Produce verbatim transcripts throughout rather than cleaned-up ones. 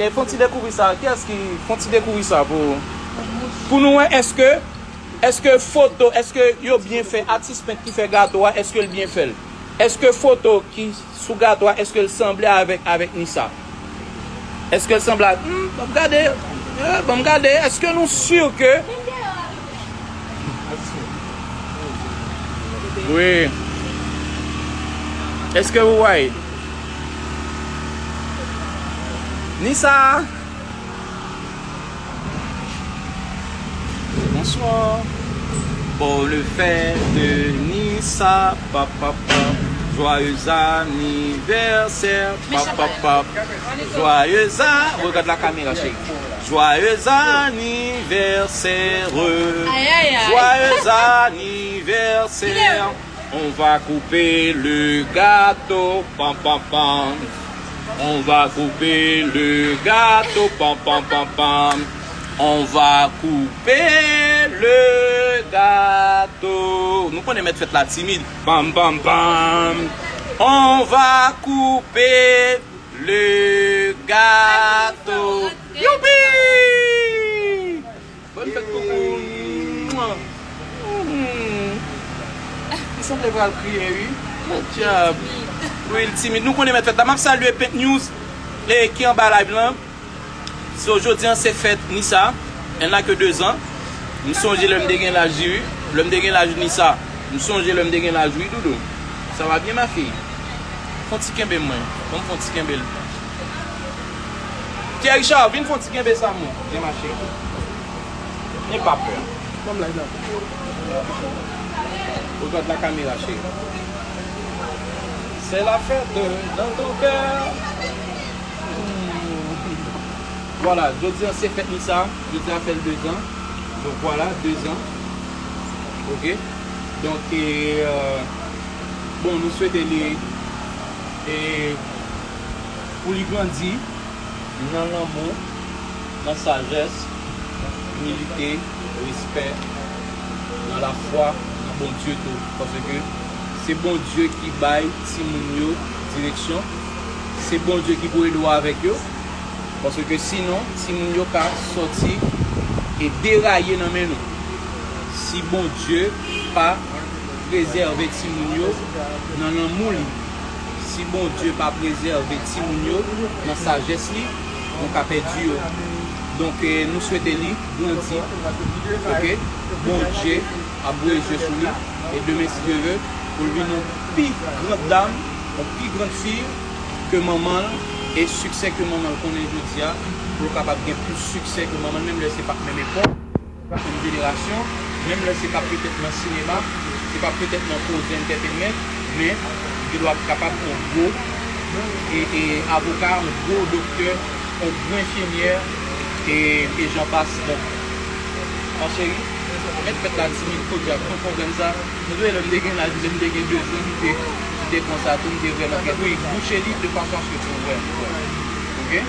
E fon ti dekouvri sa, kiyès ki fon ti dekouvri sa pou, pou nou wè èske, èske foto, èske yo byen fè, atis pent ki fè gato a, èske l byen fè l? Èske foto ki sou gato a, èske l sanble avèk, avèk Nisa? Èske l sanble a, hmm, ban m gade, eh, ban m gade, èske nou si ke Wi. Èske ou wè? Nisa. Bonsoir. Bonne fête, Nisa. Pa, pa, pa. Joyeux anniversaire. Pa, pa, pa. Joyeux a-, regarde la caméra, chérie. Joyeux anniversaire. Aïe, aïe, aïe. Joyeux anniversaire. On va couper le gâteau. Pam, pam, pam. On va couper le gâteau. Pam, pam, pam, pam. On va couper le gâteau. Nou konnen mèt fèt la timid. Pam, pam, pam. On va couper le gâteau. Youpi! Bòn fèt, koukou. Mwa. Hmm. Li sanble pral kriye, wi. Podyab. Wi, l timid. Nou konnen mèt fèt la. M ap salye Pent News, e, ki anba live lan. So, jodi an se fèt Nisa. Elle n'a que deux ans. M sonje lè m te gen laj li, wi. Lè m te gen laj Nisa. M sonje lè m te gen laj, wi, doudou. Ça va bien, ma fille? Fon ti kenbe mwen. Ban m fon ti kenbe l. Pierre Richard, vin fon ti kenbe sa, mon. Bien, ma chérie. N'aie pas peur. Ban m live la. Regarde la caméra, chérie. C'est la fête dans ton cœur. Vwala, jodi a se fèt li sa. Jodi a fè l dezan. Donk, vwala, dezan. Oke. Donk, e, euh, bon, nou swete li, e, pou li grandi nan lanmou, nan sajès, imilite, respè, nan lafwa, nan Bondye tou. Paske se Bondye ki bay timoun yo direksyon. Se Bondye ki pou ede w avèk yo. Paske sinon, timoun yo ka sòti e deraye nan men nou. Si Bondye pa prezève timoun yo nan lanmou li, si Bondye pa prezève timoun yo nan sajès li, nou ka pèdi yo. Donk, eh, nou swete li grandi. Oke? Bondye ap voye je sou li. E demen, si Dye ve, pou l vin yon pi grand dam, yon pi grand fi ke manman l, e siksè ke manman l konnen jodi a, pou l kapab gen plis siksè ke manman l, menm lè se pa menm epòk, pa menm jenerasyon, menm lè se pa petèt nan sinema, se pa petèt nan koze entertainment, men li dwe kapab yon gwo, e, e, avoka, yon gwo doktè, yon gwo enfimyè, e, e jan pas. Donk, ma chérie, mèt fèt la timid, podyab, tonton grenn sa. Mwen te wè lè m te gen laj, lè m te gen dezan, m te, m te konsa tou, m te vrèman gen. Wi, bouche li de fason aske pou wè. Oke?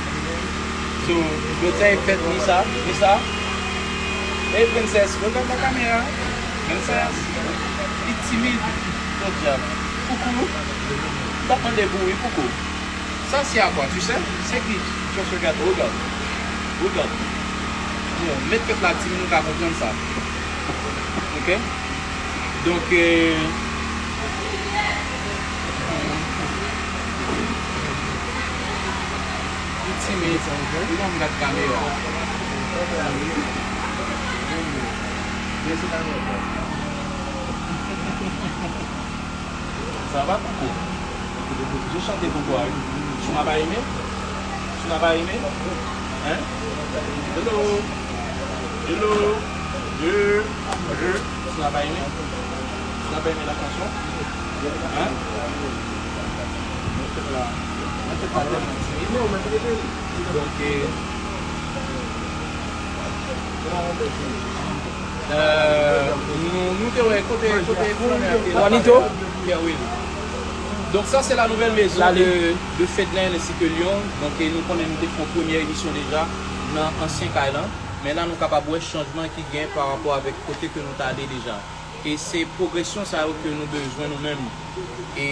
So, jodi a e fèt Nisa, Nisa. Hey, princess, regarde la caméra. Princess. Li timid. Podyab. Koukou. M t ap mande pou ou, wi, koukou. Ça, c'est à quoi, tu sais? C'est qui? Cherche, regarde, regarde. Regarde. Bon, mèt fèt la, timoun, nou ka konprann sa. Oke? Donk, euh, li timid. Li ban m gad kamera. Ça va, koukou? Je chante pour toi, oui. Tu n'as pas aimé? Tu n'as pas aimé? Hein? Hello? Hello? Je, je. Tu n'as pas aimé? Tu n'as pas aimé la chanson? Hein? Mwen fèt la, mwen fèt la tèlman timid. Donk, euh, Euh, nou, nou te wè kote, kote flannè a te la. Juanito. Pierre Willy. Donk sa se la nouvelle maison de, de Fednaelle ainsi que Lyon. Donk, e nou konnen nou te fè yon premyè emisyon deja nan ansyen kay lan. Men la nou kapab wè chanjman ki gen pa rapò avèk kote ke nou t ale deja. E se pwogresyon sa yo ke nou bezwen nou menm. E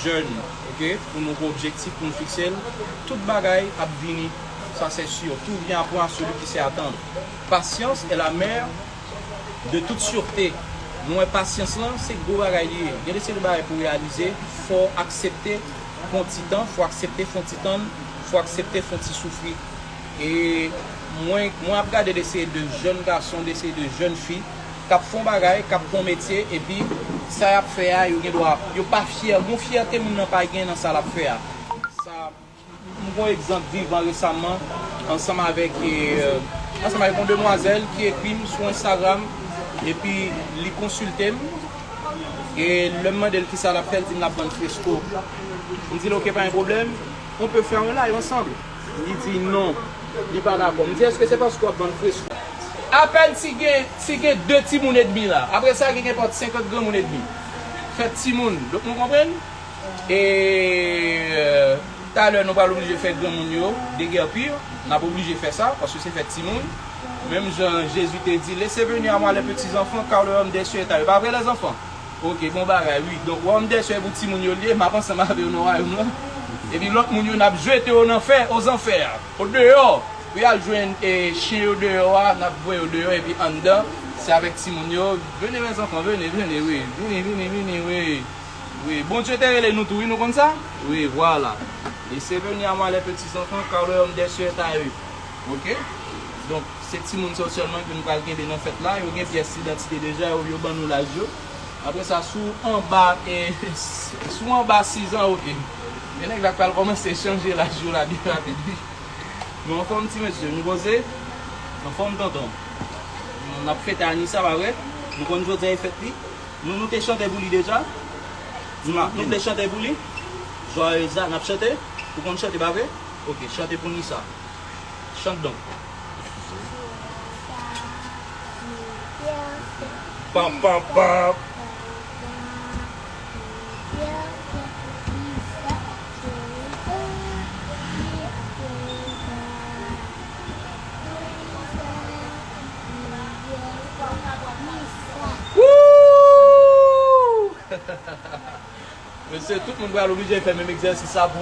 jèn, oke? Pou nou gen objektif, pou nou fikse l, tout bagay ap vini. Ça c'est sûr, tout vient à point à celui qui sait attendre. Patience est la mère de toute sûreté. Nou wè pasyans lan, se gwo bagay li ye. Gen de seri de bagay pou reyalize, fò w aksepte fè yon ti tan, fò w aksepte fè yon ti tann, fò w aksepte fè yon ti soufri. E mwen, mwen ap gade de seri de jèn gason, de seri de jèn fi, k ap fè yon bagay, k ap fè yon metye, epi sa y ap fè a, yo gen dwa, yo pa fyè, gon fyète moun nan pa gen nan sa l ap fè a. Sa, m gon egzanp vivan resaman, ansanm avèk, e, ansanm avèk yon demwazèl ki ekri m sou Instagram, epi li konsilte m, e lè m mande l kisa l ap fè, l di m l ap vann fresko. M di l, "Ok, pa gen pwoblèm, on peut faire un live ensemble." Li di non, li pa dakò. M di, "Èske se paske w ap vann fresko?" Apèn si gen, si gen de timoun edmi la. Apre sa, gen, gen pòt senkant granmoun edmi. Fèt timoun. Donk, nou konprann? E, euh, talè, nou pral oblije fè granmoun yo degèpi. N ap oblije fè sa, paske se fèt timoun. Menm jan Jezi te di, "Laissez venir à moi les petits enfants, car le royaume des cieux est à eux." Pa vre, lèzanfan? Ok, bon bagay, wi. Donk, wawonm dè syèl pou timoun yo l ye, m ap ansanm avè yo nan wayòm lan. Epi lòt moun yo, n ap jete yo nan fè, ozanfè a, odeyò. Pou y al jwenn, e, chen yo deyò a, n ap voye yo deyò, epi anndan, se avèk timoun yo. Venez, mes enfants, venez, venez, wi. Vini, vini, vini, wi. Wi, Bondye te rele nou tou, wi, nou konn sa? Wi, vwala. Laissez venir à moi les petits enfants, car le royaume des cieux est à eux. Ok? Donk, se timoun sa yo sèlman ke nou pral kenbe nan fèt la. Yo gen pyès idantite deja, yo, yo ban nou laj yo. Apre sa, si w anba, e, si w anba sizan, ok. Gen nèg la k pral kòmanse chanje laj yo la byen rapid, wi. Nou anfòm, ti mesye, nou poze? Anfòm, tonton? N ap fete Anissa, pa vre? Nou konn jodi a e fèt li. Nou, nou te chante pou li deja? Nou, nou te chante pou li? Joyeux a, n ap chante? Ou konn chante, pa vre? Ok, chante pou Anissa. Chante donc. Pam, pam, pam. Woo! Mesye, tout moun pral oblije fè menm egzèsis sa pou